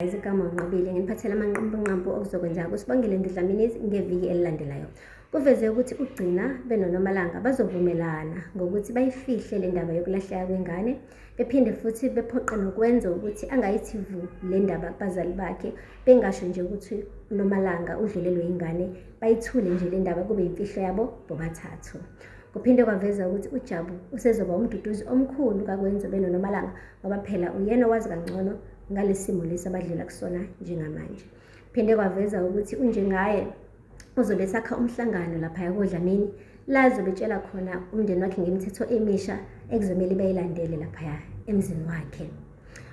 Igama uNqobile nginiphathela amanqampunqampu okuzokwenzeka kuSibongile Ndidlamini ngeviki elilandelayo. Kuveze ukuthi uGcina benoNomalanga bazovumelana ngokuthi bayifihle le ndaba yokulahleka kwengane, bephinde futhi bephoqe nokwenza ukuthi angayithi vu le ndaba kubazali bakhe, bengasho nje ukuthi uNomalanga udlulelwe ingane, bayithule nje le ndaba kube imfihlo yabo bobathathu. Kuphinde kwaveza ukuthi uJabu usezoba umduduzi omkhulu kaKwenzo benoNomalanga ngoba phela uyena owazi kangcono ngalesimo lesi abadlula kusona njengamanje. Phinde kwaveza ukuthi unjengaye uzobe esakha umhlangano laphaya koDlamini la azobetshela khona umndeni wakhe ngemithetho emisha ekuzomele bayilandele laphaya emzini wakhe.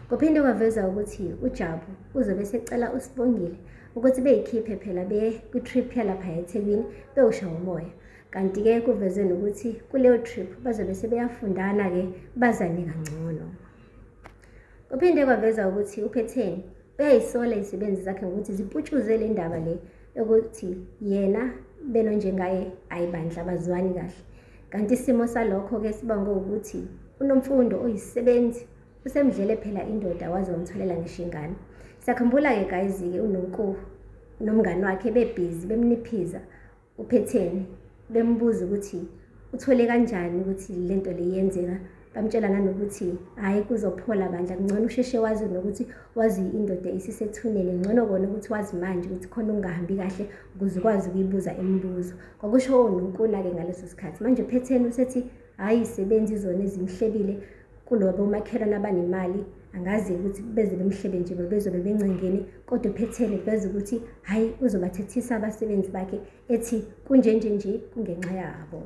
Kuphinde kwaveza ukuthi uJabu uzobe esecela uSibongile ukuthi beyikhiphe phela beye kwi-trip yalaphaya eThekwini bewushawa umoya. Kanti-ke kuvezwe nokuthi kuleyo trip bazobe sebeyafundana-ke bazane kangcono. Kuphinde kwaveza ukuthi uPhetheni uyayisola izisebenzi zakhe ngokuthi ziputshuze le ndaba le yokuthi yena benonjengaye ayibandla abazwani kahle. Kanti isimo salokho-ke sibangwe ukuthi uNomfundo oyisisebenzi usemdlele phela indoda waze wamtholela ngisho ingane. Siyakhumbula-ke guys-ke uNonku nomngani wakhe bebhizi bemniphiza uPhetheni bembuza ukuthi uthole kanjani ukuthi lento le yenzeka, bamtshela nanokuthi hhayi kuzophola bandla, kungcono usheshe wazi nokuthi wazi indoda isisethuneni, ngcono kona ukuthi wazi manje ukuthi khona okungahambi kahle ukuze ukwazi ukuyibuza imibuzo. Kwakusho oNonkuna-ke ngaleso sikhathi. Manje uPhetheni usethi hhayi isebenzi zona ezimhlebile kulobo omakhelwane abanemali, angazi ukuthi beze bemhlebe nje bezobe bencengeni, kodwa uPhetheni kuveza ukuthi hhayi uzobathethisa abasebenzi bakhe ethi kunjenje nje kungenxa yabo.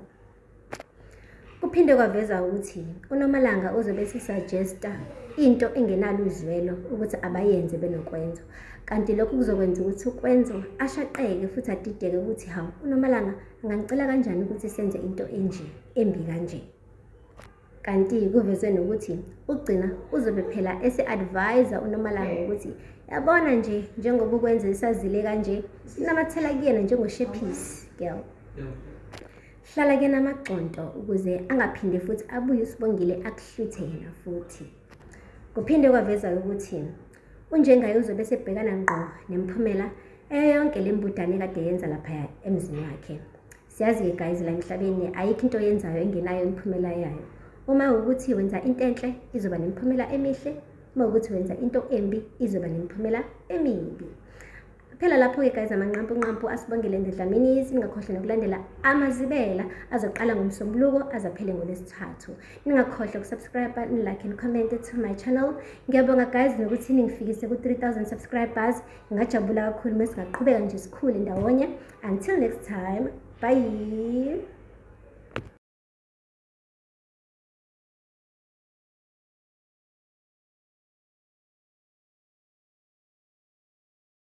Kuphinde kwaveza ukuthi uNomalanga uzobe esesuggesta into engenalo uzwelo ukuthi abayenze benoKwenzo. Kanti lokhu kuzokwenza ukuthi uKwenzo ashaqeke futhi adideke ukuthi hawu uNomalanga angangicela kanjani ukuthi senze into enje embi kanje. Kanti kuvezwe nokuthi uGcina uzobe phela ese-advise uNomalanga ukuthi yabona nje njengoba ukwenza isazile kanje namathela kuyena njengoshephisi girl. Hlala kuyena amagxonto ukuze angaphinde futhi abuye uSibongile akuhlwithe yena futhi. Kuphinde kwaveza ukuthi uNjengaye uzobe esebhekana ngqo nemiphumela eyonke le mbudane ekade yenza laphaya emzini wakhe. Siyazi-ke guys la emhlabeni ayikho into oyenzayo engenayo imiphumela yayo. Uma ukuthi wenza into enhle izoba nemiphumela emihle, uma ukuthi wenza into embi izoba nemiphumela emibi. Phela lapho-ke guys amanqampunqampu asibongele Ndedlamini, ningakhohlwa nokulandela amazibela azoqala ngoMsombuluko azaphele ngoLwesithathu. Ningakhohlwa ukusubscribe, nilike and comment to my channel. Ngiyabonga guys nokuthi ningifikise ku-3000 subscribers. Ngingajabula kakhulu uma singaqhubeka nje sikhule ndawonye. Until next time, bye.